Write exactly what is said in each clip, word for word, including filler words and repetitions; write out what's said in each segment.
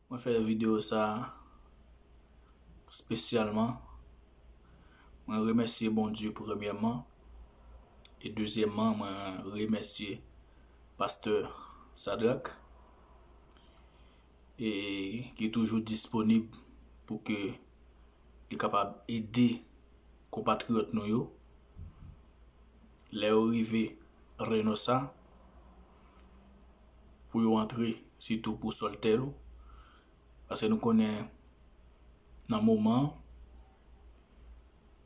Mwen fè videyo sa espesyalman. Mwen remèsye Bondye premyèman. E dezyèmman, mwen remèsye pastè Sadrak, e ki toujou disponib pou ke li kapab ede konpatriyòt nou yo lè yo rive Reynosa, pou yo antre, sitou pou Soltèlo, paske nou konnen nan moman an,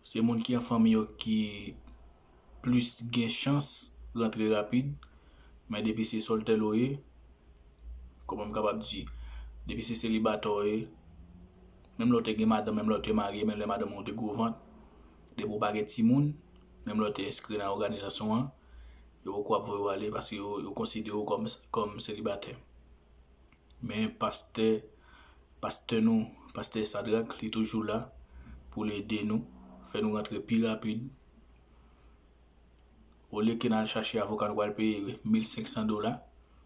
se moun ki an fanmi yo ki plis gen chans rantre rapid. Men depi se Soltèlo ye, kòman m kapab di, depi se selibatè w ye, menm lè w te gen madanm, menm lè w te marye, menm lè madanm ou te gwo vant, depi w pa gen timoun, menm lè w te enskri nan òganizasyon an, yo poko ap voye w ale paske yo, yo konsidere w kòm, kòm selibatè. Men pastè, pastè nou, pastè Sadrak, li toujou la pou l ede nou, fè nou rantre pi rapid. Olye ke n al chache avoka, nou pral peye mil senk san dola,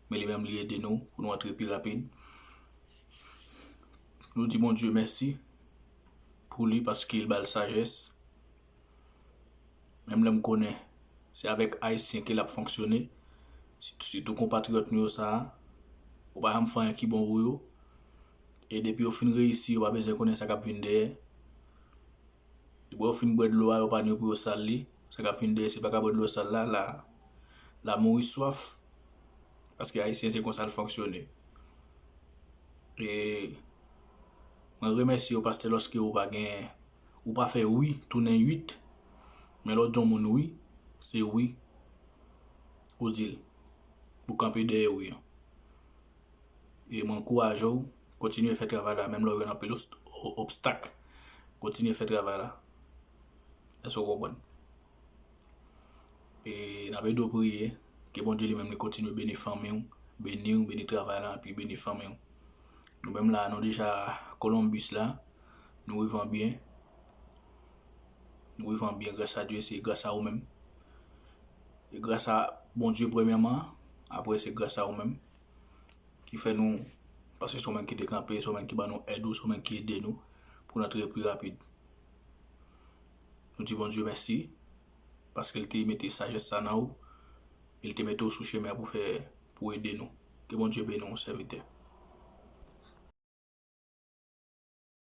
men li menm li ede nou pou nou antre pi rapid. Nou di Bondye mèsi pou li paske l ba l sajès. Menm lè m konnen se avèk Ayisyen ke l ap fonksyone, sitou konpatriyòt nou yo sa a, ou pa janm fè anyen ki bon pou yo. E depi yo fin reyisi, yo pa bezwen konnen sa k ap vin dèyè. Depi yo fin bwè dlo a, yo pa ni pou yo sal li. Sa k ap vin dèyè, se pa ka bwè dlo sal la, la, la mouri swaf. Paske Ayisyen se konsa l fonksyone. E mwen remèsye w, pastè, lòske ou pa gen, ou pa fè wi tounen uit, men lè w di yon moun wi, se wi ou di l, pou kanpe dèyè wi an. E mwen ankouraje w, kontinye fè travay la, menm lè w jwenn anpil obst-, o-, obstak, kontinye fè travay la. Èske w konprann? E n ap ede w priye, ke Bondye li menm li kontinye beni fanmi w, beni w, beni travay la, epi beni fanmi w. Nou menm la, nou deja Columbus la, nou rive an byen. Nou rive an byen, gras a Dye, se gras a ou menm. E gras a Bondye premyèman, apre se gras a ou menm ki fè nou, paske se ou menm ki te kanpe, se ou menm ki ban nou èd ou, se ou menm ki ede nou pou n antre pi rapid. Nou di Bondye mèsi, paske l te mete sajès sa nan ou, e l te mete w sou chemen an pou fè, pou ede nou. Ke Bondye beni w, sèvitè.